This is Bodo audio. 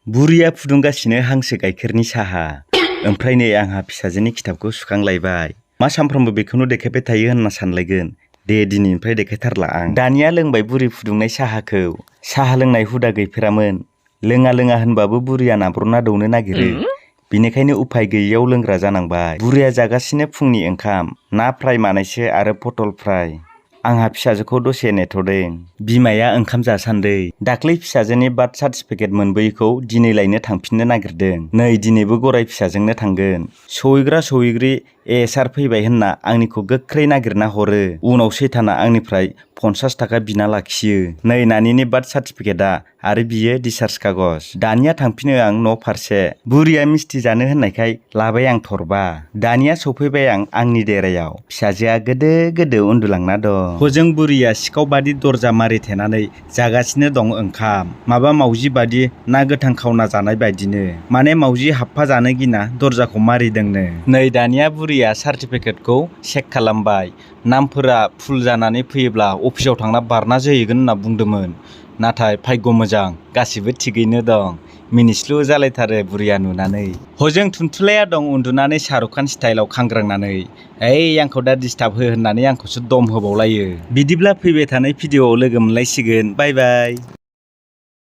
बुरिया फुदुंगासिनो हांसो गाइखेरनि साहा। ओमफ्राय नै आंहा फिसाजोनि खिथाबखौ सुखांलायबाय। मा सानफ्रोमबो बेखौनो देखायबाय थायो होनना सानलायगोन। दे दिनैनिफ्राय देखायथारला आं। दानिया लोंबाय बुरि फुदुंनाय साहाखौ। साहा लोंनाय हुदा गैफेरामोन। लोङा होनबाबो बुरिया नाब्रना दौनो नागिरो। बिनिखायनो उफाय गैयैयाव लोंग्रा जानांबाय। बुरिया जागासिनो फुंनि ओंखाम, ना फ्राय मानायसो आरो पटल फ्राय। आंहा फिसाजोखौ दसे नेथ'दों। बिमाया ओंखाम जासान्दै। दाख्लै फिसाजोनि बार्थ सार्टिफिकेट मोनबोयैखौ दिनै लायनो थांफिननो नागिरदों। नै दिनैबो गराय फिसाजोंनो थांगोन। सहैग्रि एसार फैबाय होनना आंनिखौ गोख्रै नागिरना हरो। उनाव सैथाना आंनिफ्राय 50 थाखा बिना लाखियो। नै नानिनि बार्थ सार्टिफिकेटआ आरो बियो डिस्चार्ज कागज। दानिया थांफिनो आं न' फारसे। बुरिया मिस्थि जानो होननायखाय लाबाय आं थरबा। दानिया सफैबाय आं आंनि देरायाव। फिसाजोआ गोदो उन्दुलांना दं। हजों बुरिया सिखाव बादि दरजा मारिथेनानै जागासिनो दं ओंखाम। माबा मावजि बादि ना गोथां खावना जानाय बायदिनो। माने मावजि हाबफा जानो गिना दरजाखौ मारिदोंनो। नै दानिया बुरिया सार्टिफिकेटखौ चेक खालामबाय। नामफोरा फुल जानानै फैयोब्ला अफिसाव थांना बारना जोहैगोन होनना बुंदोंमोन। नाथाय भाग्य मोजां गासिबो थिगैनो दं। मिनिस्लु जालायथारो बुरिया नुनानै। हजों थुनथुलाया दं उन्दुनानै शाहरुख खान स्टाइलाव खांग्रांनानै। ओइ आंखौ दा डिस्टार्ब हो होननानै आंखौसो दम होबावलायो। बिदिब्ला फैबाय थानाय भिडिअ'आव लोगो मोनलायसिगोन। बाय बाय।